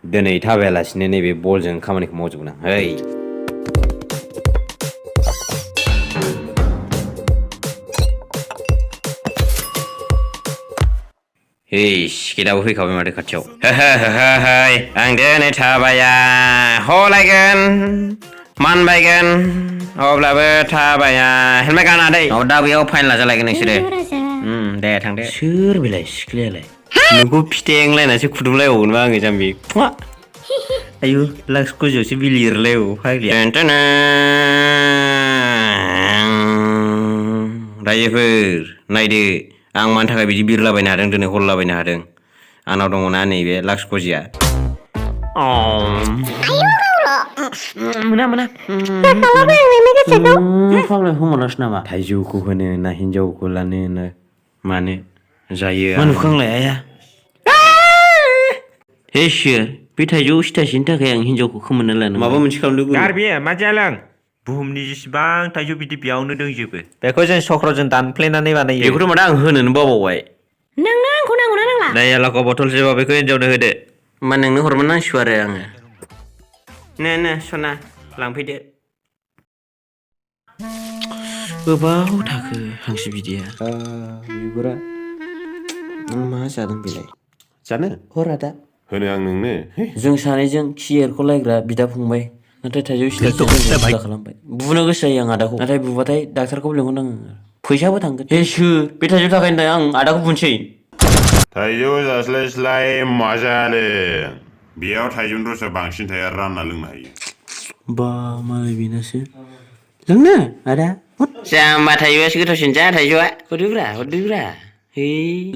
दिनै थाबायालासिनो नैबे बलजों खामानिखौ मावजोबगोन आं है हे सिकेटआबो फैखाबाय माथो खाथियाव आं दिनै थाबाया हलायगोन मानबायगोन अब्लाबो थाबाया हेलमेट गाना दै दा बेयाव फाइन लाजालायगोन नोंसोरो दे थांदो सोर बेलाय सिख्लायालाय नोंखौ फिथेंलायनासो खुदुमलायबावगोनबा आङो जाम्बि आयु लाक्स गोजौसो बिलिरलायबावो फाग्लिया रायजोफोर नायदो आं मानि थाखाय बिदि बिरलाबायनो हादों दिनै हरलाबायनो हादों आंनाव दङना नैबे लाक्स कजिया मोना फाग्ला होमालासो नामा थाइजौखौ होनो ना हिनजावखौ लानो ना मानो जायो मा नुखांलाय आया हे सोर बे थाइजौ सिथासेनि थाखाय आं हिनजावखौ खोमोनना लानो माबा मोनसे खालामदों गारबे मा जालां बुहुमनि जेसेबां थाइजौ बिदि बेयावनो दंजोबो बेखौ जों चक्रजों दानफ्लेनानै बानायो बेखौथ' माथो आं होनोनो बावबावबाय नोंनो आंखौ नांगौना नांला नै एलाखौ बथलसेबा बेखौ हिनजावनो होदो मा नोंनो हरमोन नांसिगौ आरो आङो नो सना लांफैदो गोबाव थाखो हांसो बिदैया बिगुरा मा जादों बेलाय जानो हरा दा होनो आं नोंनो जों सानैजों खि एरख'लायग्रा बिदा फंबाय नाथाय थाइजौ सिथासे सिदा खालामबाय बुनो गोसो जायो आं आदाखौ नाथाय बुबाथाय डाक्टारखौ लेंहरनाङो फैसाबो थांगोन हे सोर बे थाइजौ थाखायनो आं आदाखौ बुनोसै थाइजौ जास्लायस्लाय माजा लों बेयाव थाइजौनि रसा बांसिन थाया रानना लोंनो हायो बा मालाय बेनासो लोंनो आदा जाम्बा थाइजौआसो गोथावसिन जा थाइजौआ हरदोब्रा है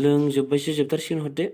लोंजोब्बायसो जोबथारसिगोन हरदो